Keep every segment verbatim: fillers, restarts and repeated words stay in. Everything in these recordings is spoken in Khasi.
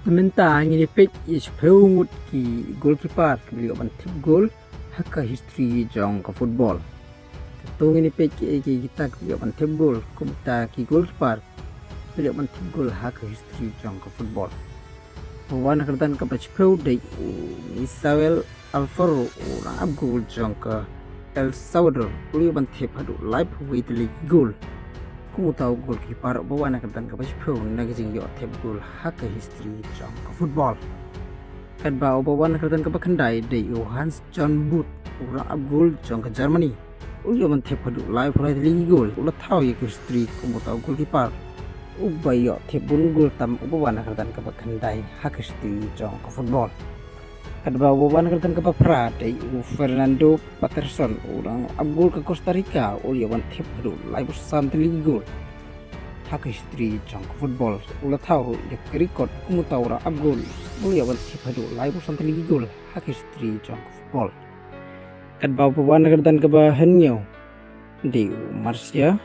Te mynta ngin ïa peit ïa shiphew ngut ki goalkeeper kiba la ïoh ban thep gol ha ka history jong ka football. Te to ngin ïa peit ki, ki, kita kiba la ïoh ban thep gol, kumta ki goalkeeper kiba la ïoh ban thep gol ha ka history jong ka football. Uba wan ha ka kyrdan kaba shiphew dei u Misael Alfaro, u nongap gol jong ka El Salvador, u la ïoh ban thep haduh laiphew wei tylli ki gol. Kum uta u goalkeeper uba wan ha ka kyrdan kaba shiphew na ka jingïoh thep gol ha ka history jong ka football. Katba uba wan ha ka kyrdan kaba khyndai dei u Hans Joachim Butt, u nongap gol jong ka Germany. U la ïoh ban thep haduh laiphew lai tylli ki gol, u la thaw ïa ka history kum uta u goalkeeper uba ïoh thep bun gol tam uba wan ha ka kyrdan kaba khyndai ha ka history jong ka football. Katba uba wan ha ka kyrdan kaba phra dei u Fernando Patterson, u nongap gol ka Costa Rica, u la ïoh ban thep haduh laiphew san tylli ki gol ha ka history jong ka football. U la thaw ruh ïa ka record kum uta u nongap gol uba la ïoh ban thep haduh laiphew san tylli ki gol ha ka history jong ka football. Katba uba wan ha ka kyrdan kaba hynñiew dei u Marcia,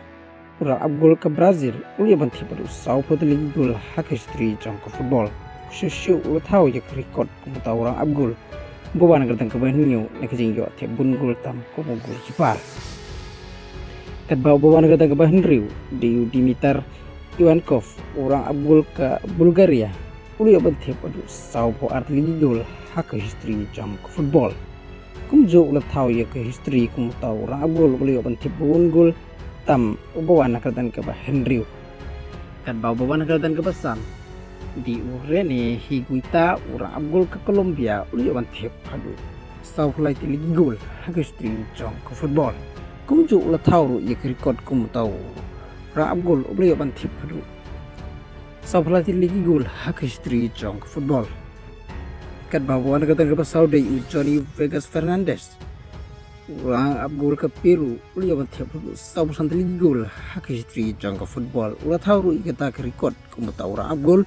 u nongap gol ka Brazil, u la ïoh ban thep haduh sawphew tylli ki gol ha ka history jong ka football. Shuh shuh u la thaw ïa ka record kum uta u nongap gol uba wan ha ka kyrdan kaba hynñiew na ka jingïoh thep bun gol tam kum u goalkeeper. Katba uba wan ha ka kyrdan kaba hynriew dei u Dimitar Ivankov, u nongap gol ka Bulgaria, u la ïoh ban thep haduh sawphew ar tylli ki gol ha ka history jong ka football. Kumjuh u la thaw ïa ka history kum uta u nongap gol uba la ïoh ban thep bun gol tam uba wan ha ka kyrdan kaba hynriew. Katba uba wan ha ka kyrdan kaba san dei u Rene Higuita, u nongap gol ka Colombia, u la ïoh ban thep haduh sawphew lai tylli ki gol ha ka history jong ka football. Kumjuh u la thaw ruh ïa ka record kum uta u nongap gol uba la ïoh ban thep haduh sawphew lai tylli ki gol ha ka history jong ka football. Katba uba wan ha ka kyrdan kaba saw dei u Johnny Vegas Fernandez, u nongap gol ka Peru, u la ïoh ban thep haduh sawphew san tylli ki gol ha ka history jong ka football. U la thaw ruh ïa kata ka record kum uta u nongap gol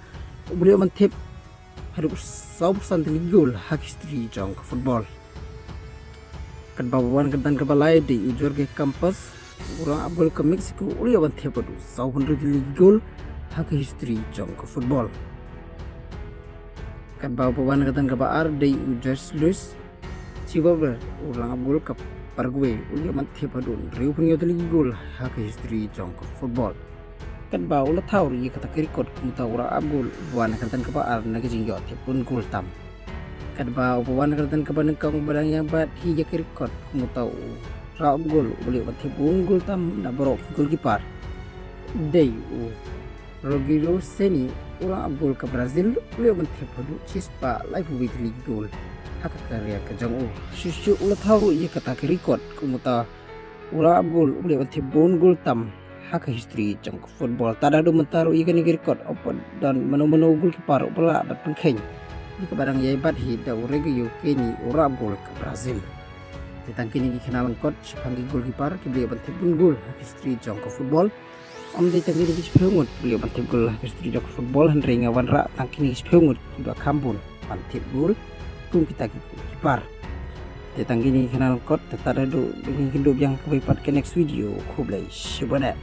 uba la ïoh ban thep haduh sawphew san tylli ki gol ha ka history jong ka football. Katba uba wan ha ka kyrdan kaba lai dei u Jorge Campos, u nongap gol ka Mexico, u la ïoh ban thep haduh sawphew hynriew tylli ki gol ha ka history jong ka football. Katba uba wan ha ka kyrdan kaba ar dei u Jorge Luis Chivalver, u nongap gol ka Paraguay, u la ïoh ban thep haduh hynriewphew hynñiew tylli ki gol ha ka history jong ka football. Katba u la thaw ruh ïa kata ka record kum uta u nongap gol uba wan ha ka kyrdan kaba ar na ka jingïoh thep bun gol tam. Katba uba wan ha ka kyrdan kaba nyngkong uba dang ïabat hi ïa ka record kum uta u nongap gol uba la ïoh ban thep bun gol tam na baroh ki goalkeeper dei u Rogério Ceni, u nongap gol ka Brazil, u la ïoh ban thep haduh shispah laiphew wei tylli ki gol ha ka career ka jong u. Shuh shuh u la thaw ruh ïa kata ka record kum uta u nongap gol uba la ïoh ban thep bun gol tam ha ka history jong ka football. Tad haduh mynta ruh ïa kane ka record ym pat don mano mano u goalkeeper uba lah ban pynkheiñ ïa kaba dang ïabat hi da u Rogério Ceni, u nongap gol ka Brazil. Te tang kine ki khynnah lyngkot shaphang ki goalkeeper kiba la ïoh ban thep bun gol ha ka history jong ka football. Ym dei tang kine ki shiphew ngut kiba la ïoh ban thep gol ha ka history jong ka football, hynrei nga wanrah tang kine ki shiphew ngut kiba kham bun ban thep gol kum kita ki goalkeeper. Te tang kine ki khynnah lyngkot, te tad haduh ba ngin ïakynduh biang ha kawei pat ka next video. Khublei shibun eh.